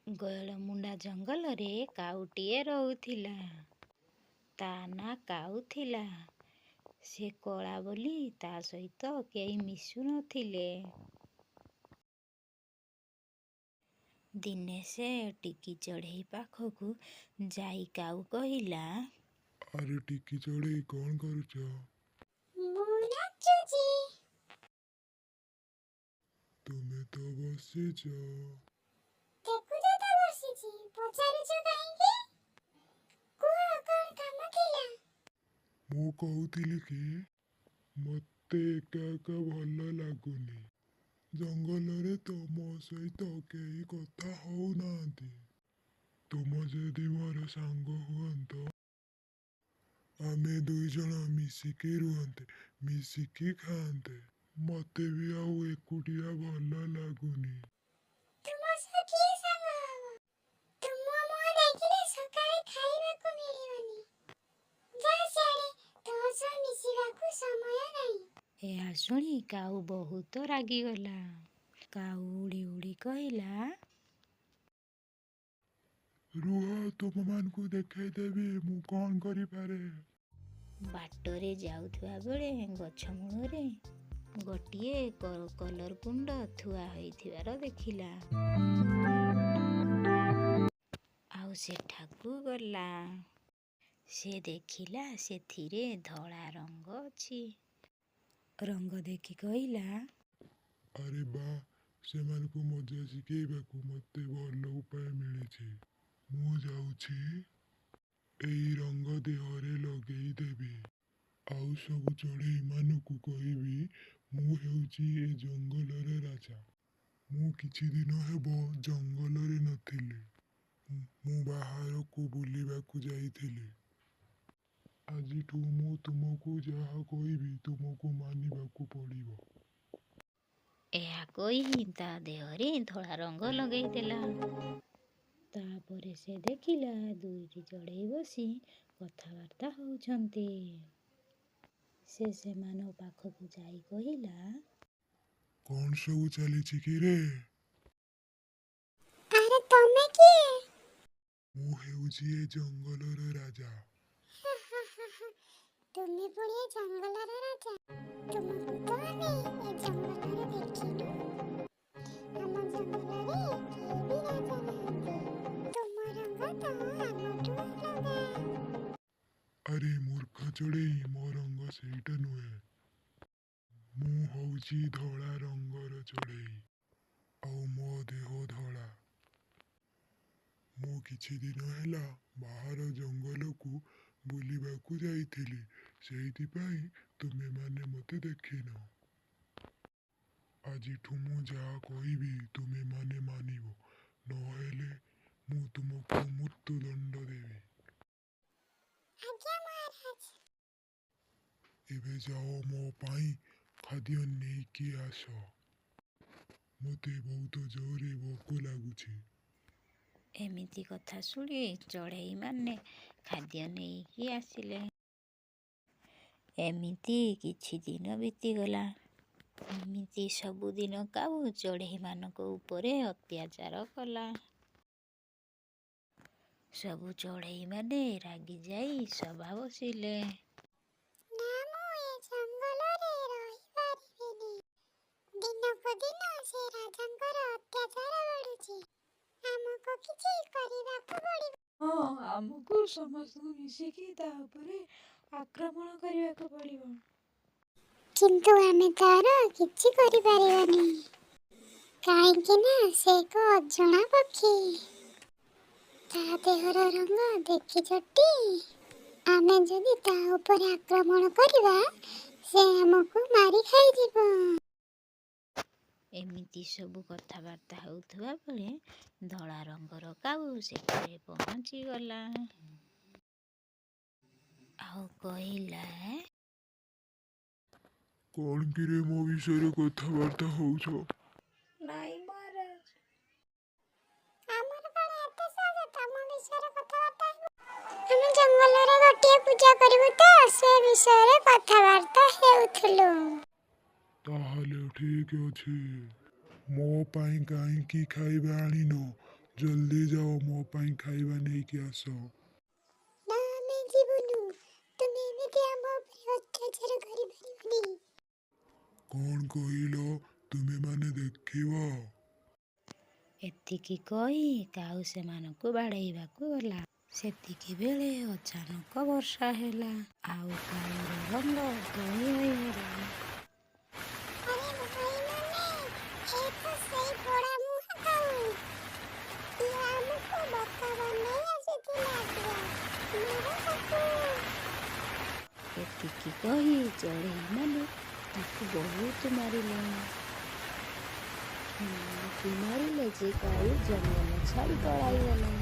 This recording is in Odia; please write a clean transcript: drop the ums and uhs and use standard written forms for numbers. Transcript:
ଗୟଳମୁଣ୍ଡା ଜଙ୍ଗଲରେ କାଉଟିଏ ରହୁଥିଲା। ତା ନାଁ କାଉ ଥିଲା। ସେ କଳା ବୋଲି ତା ସହିତ କେହି ମିଶୁନଥିଲେ। ଦିନେ ସେ ଟିକି ଚଢ଼େଇ ପାଖକୁ ଯାଇ କାଉ କହିଲା, ଆରେ ଟିକି ଚଢ଼େଇ, କ'ଣ କରୁଛ? ମୁଁ ନାଚୁଛି। ତୁମେ ତ ବସିଛ। ଦେଖୁଛ ତ ବସିଛି, ପଚାରୁଛ କାହିଁକି? କୁହ, କ'ଣ କାମ ଥିଲା? ମୁଁ କହୁଥିଲି କି ମୋତେ ଏକା ଏକା ଭଲ ଲାଗୁନି। ଜଙ୍ଗଲରେ ତ ମୋ ସହିତ କେହି କଥା ହଉନାହାନ୍ତି। ତୁମ ଯଦି ମୋର ସାଙ୍ଗ ହୁଅନ୍ତ, ଆମେ ଦୁଇଜଣ ମିଶିକି ରୁହନ୍ତେ, ମିଶିକି ଖାଆନ୍ତେ। ମୋତେ ବି ଆଉ ଏକୁଟିଆ ଭଲ ଲାଗୁନି। ତୁମ ସହ କିଏ ସାଙ୍ଗ ହବ? ତୁମ ମୁହଁ ଦେଖିଲେ ସକାଳେ ଖାଇବାକୁ ମିଳିବନି। ଯା ସିଆଡ଼େ, ତୋ ସହ ମିଶିବାକୁ ସମୟ ନାହିଁ। ଏହା ଶୁଣି କାଉ ବହୁତ ରାଗିଗଲା। କାଉ ଉଡ଼ି ଉଡ଼ି କହିଲା, ରୁହ, ତୁମମାନଙ୍କୁ ଦେଖେଇଦେବି ମୁଁ କ'ଣ କରିପାରେ। ବାଟରେ ଯାଉଥିବା ବେଳେ ଗଛ ମୂଳରେ ଗୋଟିଏ କଲର୍ କୁଣ୍ଡ ଥୁଆ ହୋଇଥିବାର ଦେଖିଲା। ଆଉ ସେଠାକୁ ଗଲା। ସେ ଦେଖିଲା ସେଥିରେ ଧଳା ରଙ୍ଗ ଅଛି। ରଙ୍ଗ ଦେଖି କହିଲା, ଆରେ ବାଃ, ସେମାନଙ୍କୁ ମଜା ଶିଖେଇବାକୁ ମୋତେ ଭଲ ଉପାୟ ମିଳିଛି। ମୁଁ ଯାଉଛି, ଏଇ ରଙ୍ଗ ଦେହରେ ଲଗେଇଦେବି। ଆଉ ସବୁ ଚଢ଼େଇମାନଙ୍କୁ କହିବି ମୁଁ ହେଉଛି ଏ ଜଙ୍ଗଲର ରାଜା। ମୁଁ କିଛି ଦିନ ହେବ ଜଙ୍ଗଲରେ ନଥିଲି। ମୁଁ ବାହାରକୁ ବୁଲିବାକୁ ଯାଇଥିଲି। ଆଜିଠୁ ମୁଁ ତୁମକୁ ଯାହା କହିବି, ତୁମକୁ ମାନିବାକୁ ପଡ଼ିବ। ଏହା କହି ତା ଦେହରେ ଧଳା ରଙ୍ଗ ଲଗେଇଦେଲା। ତାପରେ ସେ ଦେଖିଲା ଦୁଇଟି ଚଢ଼େଇ ବସି କଥାବାର୍ତ୍ତା ହେଉଛନ୍ତି। ସେ ସେମାନଙ୍କ ପାଖକୁ ଯାଇ କହିଲା, କ'ଣ ସବୁ ଚାଲିଛି କି ରେ? ଆରେ, ତମେ କିଏ? ମୁଁ ହେଉଛି ଏ ଜଙ୍ଗଲର ରାଜା। ତୁମେ ପୁଣି ଏ ଜଙ୍ଗଲର ରାଜା? ତୁମକୁ ତ ଆମେ ଏ ଜଙ୍ଗଲରେ ଦେଖିନୁ। ଆମ ଜଙ୍ଗଲରେ କେହି ବି ରାଜା ନାହାନ୍ତି। ତୁମ ରଙ୍ଗ ତ ଆମଠୁ ଅଲଗା। ଆରେ ମୂର୍ଖ ଚଢ଼େଇ, ମୋ ରଙ୍ଗ ସେଇଟା ନୁହେଁ। ମୁଁ ହେଉଛି ଧଳା ରଙ୍ଗର ଚଢ଼େଇ, ଆଉ ମୋ ଦେହ ଧଳା। ମୁଁ କିଛି ଦିନ ହେଲା ବାହାର ଜଙ୍ଗଲକୁ ବୁଲିବାକୁ ଯାଇଥିଲି, ସେଇଥିପାଇଁ ତୁମେମାନେ ମୋତେ ଦେଖିନ। ଆଜିଠୁ ମୁଁ ଯାହା କହିବି, ତୁମେମାନେ ମାନିବ, ନହେଲେ ମୁଁ ତୁମକୁ ମୃତ୍ୟୁଦଣ୍ଡ ଦେବି। ଆଜ୍ଞା ମହାରାଜ। ଏବେ ଯାଅ, ମୋ ପାଇଁ ଖାଦ୍ୟ ନେଇକି ଆସ। ମୋତେ ବହୁତ ଜୋରରେ ଭୋକ ଲାଗୁଛି। ଏମିତି କଥା ଶୁଣି ଚଢ଼େଇମାନେ ଖାଦ୍ୟ ନେଇକି ଆସିଲେ। ଏମିତି କିଛି ଦିନ ବିତିଗଲା। ଏମିତି ସବୁଦିନ କାଉ ଚଢ଼େଇମାନଙ୍କ ଉପରେ ଅତ୍ୟାଚାର କଲା। ସବୁ ଚଢ଼େଇମାନେ ରାଗିଯାଇ ସଭା ବସିଲେ। ନା, ମୁଁ ଏ ଜଙ୍ଗଲରେ ରହିପାରିବିନି। ଦିନକୁ ଦିନ ସେ ରାଜାଙ୍କର ଅତ୍ୟାଚାର ବଢୁଛି। ଆମକୁ କିଛି କରିବାକୁ ପଡ଼ିବ। ହଁ, ଆମକୁ ସମସ୍ତଙ୍କୁ ମିଶିକି ତା ଉପରେ ଆକ୍ରମଣ କରିବାକୁ ପଡ଼ିବ। କିନ୍ତୁ ଆମେ ତାର କିଛି କରିପାରିବାନି, କାହିଁକି ନା ସେ ଏକ ଅଜଣା ପକ୍ଷୀ। ତା ଦେହର ରଙ୍ଗ ଦେଖିଛଟି? ଆମେ ଯଦି ତା ଉପରେ ଆକ୍ରମଣ କରିବା, ସେ ଆମକୁ ମାରି ଖାଇଯିବ। ଏମିତି ସବୁ କଥାବାର୍ତ୍ତା ହେଉଥିବା ବେଳେ ଧଳା ରଙ୍ଗର କାଉ ସେଠାରେ ପହଞ୍ଚିଗଲା ଆଉ କହିଲା, କ'ଣ କିରେ, ମୋ ବିଷୟରେ କଥାବାର୍ତ୍ତା ହଉଛ? ନାଇଁ ମହାରାଜ। ଆମର କ'ଣ ଏତେ ସହଜ ତମ ବିଷୟରେ କଥାବାର୍ତ୍ତା ହେବୁ? ଆମେ ଜଙ୍ଗଲରେ ଗୋଟିଏ ପୂଜା କରିବୁ ତ, ସେ ବିଷୟରେ କଥାବାର୍ତ୍ତା ହେଉଥିଲୁ। ତାହେଲେ ଠିକ୍ ଅଛି। ମୋ ପାଇଁ କାହିଁକି ଖାଇବା ଆଣିନ? ଜଲ୍ଦି ମୋ ପାଇଁ ଖାଇବା ନେଇକି ଆସ। ନା, ଆମେ ଯିବୁନୁ। ତୁମେ ଏମିତି ଆମ ଉପରେ ଅତ୍ୟାଚାର କରିପାରିବନି। କ'ଣ କହିଲ? ତୁମେମାନେ ଦେଖିବ। ଏତିକି କହି କାଉ ସେମାନଙ୍କୁ ବାଡ଼େଇବାକୁ ଗଲା। ସେତିକି ବେଳେ ଅଚାନକ ବର୍ଷା ହେଲା ଆଉ କାଉର ରଙ୍ଗ ଧୋଇ ହୋଇଗଲା। ଆରେ ଭାଇମାନେ, ଏ ତ ସେଇ ପୋଡ଼ା ମୁହାଁ କାଉ। ଇଏ ଆମକୁ ବୋକା ବନେଇ ଆସିଥିଲା ପୁରା। ମାର ତାକୁ। ଏତିକି କହି ଚଢ଼େଇମାନେ ତାକୁ ବହୁତ ମାରିଲେ। ଏମିତି ମାରିଲେ ଯେ କାଉ ଜଙ୍ଗଲ ଛାଡ଼ି ପଳାଇଗଲା।